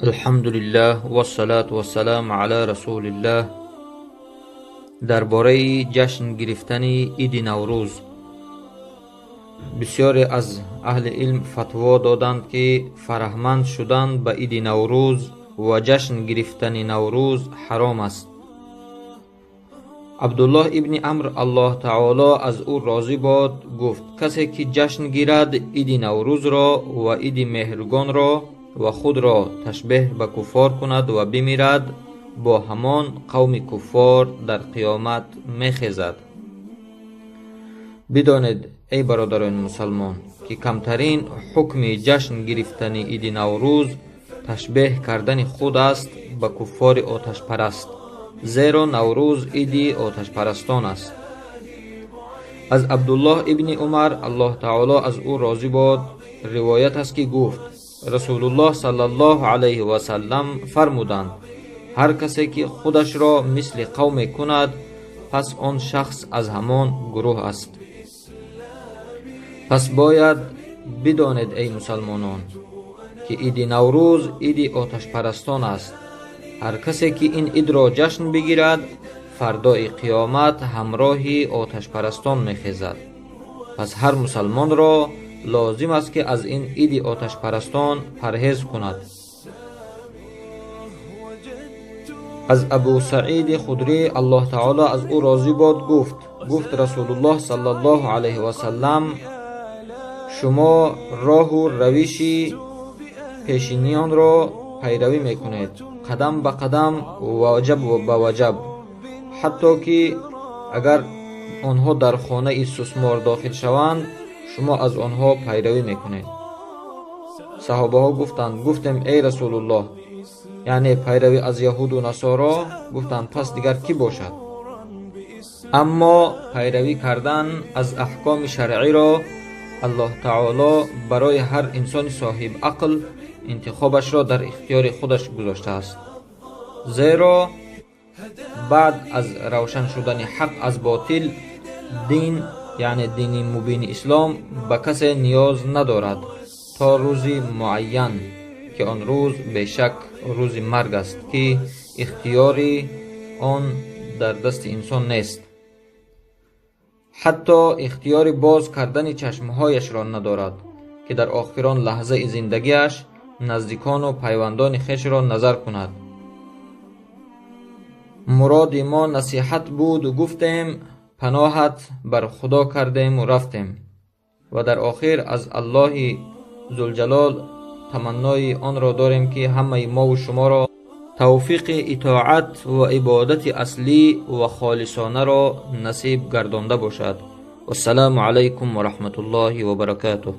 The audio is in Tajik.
Алҳамдулиллаҳ вассалату вассалам ала расулиллаҳ. Дар бораи ҷашн гирифтани иди Наврӯз бисёре аз аҳли илм фатво доданд, ки фараҳманд шудан ба иди Наврӯз ва ҷашн гирифтани Наврӯз ҳаром аст. Абдуллоҳ ибни Амр, Аллоҳ таоло аз ӯ розӣ бод, гуфт: касе ки ҷашн гирад иди Наврӯзро ва иди Меҳргонро ва худро ташбеҳ ба куффор кунад ва бимирад, бо ҳамон қавми куффор дар қиёмат мехезад. Бидонед, эй бародарони мусалмон, ки камтарин ҳукми ҷашн гирифтани иди Наврӯз ташбеҳ кардани худ аст ба куффори оташпараст, зеро Наврӯз иди оташпарастон аст. Аз Абдуллоҳ ибни Умар, Аллоҳ таоло аз ӯ розӣ бод, ривоят аст, ки гуфт: Расулуллоҳ саллаллоҳу алайҳи васаллам фармуданд: ҳар касе ки худашро мисли қавме кунад, пас он шахс аз ҳамон гурӯҳ аст. Пас бояд бидонед, эй мусалмонон, ки иди Наврӯз иди оташпарастон аст. Ҳар касе ки ин идро ҷашн бигирад, фардои қиёмат ҳамроҳи оташпарастон мехезад. Пас ҳар мусалмонро лозим аст, ки аз ин иди оташпарастон парҳез кунад. Аз Абу Саиди Худрӣ, Аллоҳ таоло аз ӯ розӣ бод, гуфт: гуфт Расулуллоҳ саллаллоҳу алайҳи васаллам: шумо роҳу равиши пешиниёнро пайравӣ мекунед, қадам ба қадам, ваҷаб ба ваҷаб, ҳатто ки агар онҳо дар хонаи сусмор дохил шаванд, шумо аз онҳо пайравӣ мекунед. Саҳобаҳо гуфтанд: гуфтем, эй Расулуллоҳ, яъне пайравӣ аз яҳуду насоро? Гуфтанд: пас дигар кӣ бошад? Аммо пайравӣ кардан аз аҳкоми шаръиро Аллоҳ таоло барои ҳар инсони соҳиб ақл интихобашро дар ихтиёри худаш гузоштааст, зеро баъд аз равшан шудани ҳақ аз ботил, дин, яъне дини мубини ислом, ба касе ниёз надорад то рӯзи муайян, ки он рӯз бешак рӯзи марг аст, ки ихтиёри он дар дасти инсон нест, ҳатто ихтиёри боз кардани чашмҳояшро надорад, ки дар охирон лаҳзаи зиндагиаш наздикону пайвандони хешро назар кунад. Муроди мо насиҳат буд, гуфтем, паноҳат бар Худо кардему рафтем. Ва дар охир аз Аллоҳи Зулҷалол таманнои онро дорем, ки ҳамаи мову шуморо тавфиқи итоат ва ибодати аслӣ ва холисонаро насиб гардонда бошад. Вассалому алайкум ва раҳматуллоҳи ва баракатуҳ.